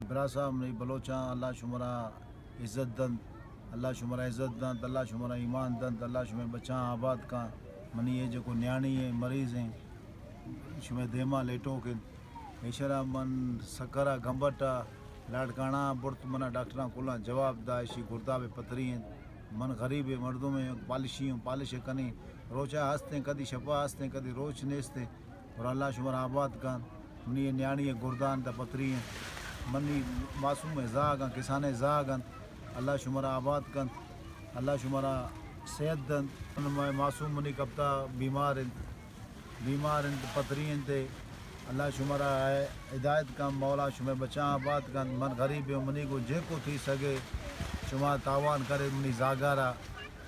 براسا منی بلوچاں، اللہ شمارا عزت دنت، اللہ شمارا عزت دنت، اللہ شمارا ایمان دنت، اللہ شمئے بچاں آباد کن۔ منی اے جیکو نیاڑی ایں، مریض ایں، شمئے دیما لیٹوک انت۔ ایشرا من سکھرا گمبٹا لاڑکانہ برت، منا ڈاکٹراں کلاں جواب دا، ایشی گرداب پتری انت۔ من غریب مردم ایں، پالشی اوں، پالش کنیں، روچا ہستیں، کدی شپا ہستیں، کدی روچ نیستیں۔ اور اللہ شمارا آباد کن۔ منی اے نیاڑی ایں، گردان تا پتری ایں، منی معصوم زاگ انت، کسانیں زاگ انت۔ اللہ شمارا آباد کنت، اللہ شمارا صحت دنت۔ من، مئے معصوم منی کپتا بیمار انت، بیمار انت، پتری انت۔ اللہ شمارا ہدایت کن، مولا شمئے بچاں آباد کنت۔ من غریب اوں، منی گوں جیکو تھی سگے شما تاوان کرے منی زاگارا،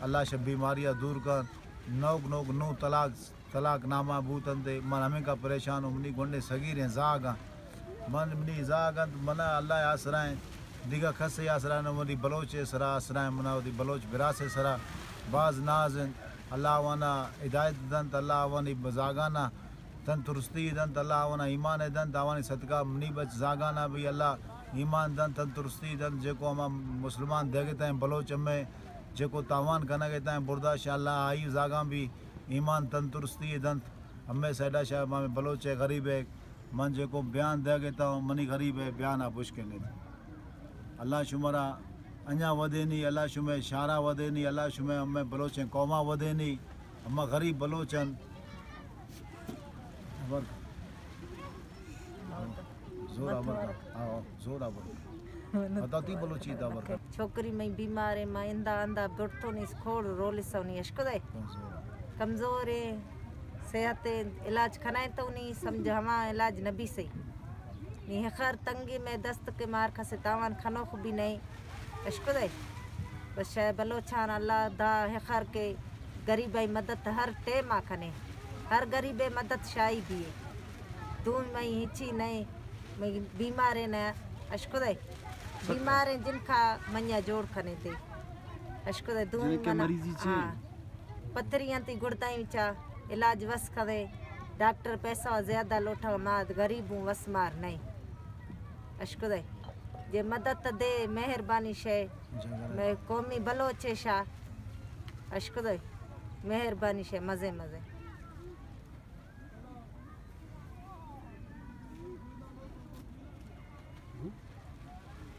اللہ شہ بیماریا دور کنت۔ نوک نوک نو طلاق طلاق نامہ بوت انت، من ہمینکا پریشان اوں، منی گونڈیں سگیریں زاگ انت۔ من، منی زاگ انت، منا اللہ آسرا انت، دگہ کسے آسرا نہ، منی بلوچ سرا آسرا انت، منا وتی بلوچ براسے سرا باز ناز انت۔ اللہ آوانا ہدایت دنت، اللہ آوانی زاگانا تندرستی دنت، اللہ آوانا ایمان دنت، آوانی صدقہ منی بچ زاگانا بھی اللہ ایمان دنت، تندرستی دنت۔ جیکو ہما مسلمان دیگتیں بلوچ ہمیں جیکو تاوان کنگتیں برداشت، اللہ آئی زاگاں بھی ایمان تندرستی دنت۔ ہمے سائیڈا شہ مئے بلوچ ءِ غریب ءِ من جیکو بیان دیگ ءَ اتاں، منی غریب ءِ بیان ءَ بشکنیت۔ اللہ شمارا انیا ودینی، اللہ شمئے شہرا ودینی، اللہ شمئے ہمے بلوچیں قوما ودینی، ہما غریب بلوچن۔ زور آ برکا۔ آؤ، زور آ برکا۔ پدا تی بلوچی دا برکا۔ چھوکری مئی بیمار ایں، ما اندا اندا برتونی، کھوڑ رولسونی، اشکدے۔ کمزور ایں، صحت ایں، علاج کنائیں تو نی سمجھ ہما علاج نبی سہی۔ نی ہخر تنگی مئے دست کہ مار کسے تاوان کنوخ بھی نہیں، اشکدے۔ بس شے بلوچان اللہ دا ہخر کہ غریبائی مدد ہر ٹائم آ کنے، ہر غریب مدد شاہی دیے۔ دومی مئی ہچی نہیں، مئی بیمار ایں نہ، اشکدے۔ بیمار ایں جنکا منیا جوڑ کنے تے۔ اشکدے دومی جنکے منا، مریضی چی؟ ہاں۔ پتری انتی گڑدائیں چا علاج وس کنے۔ ڈاکٹر پیسہ زیادہ لوٹا، ما غریب اوں، وس مار نہیں۔ اشکدے۔ جے مدد دے، مہربانی شے۔ مئے قومی بلوچ شا۔ اشکدے۔ مہربانی شے، مزے مزے۔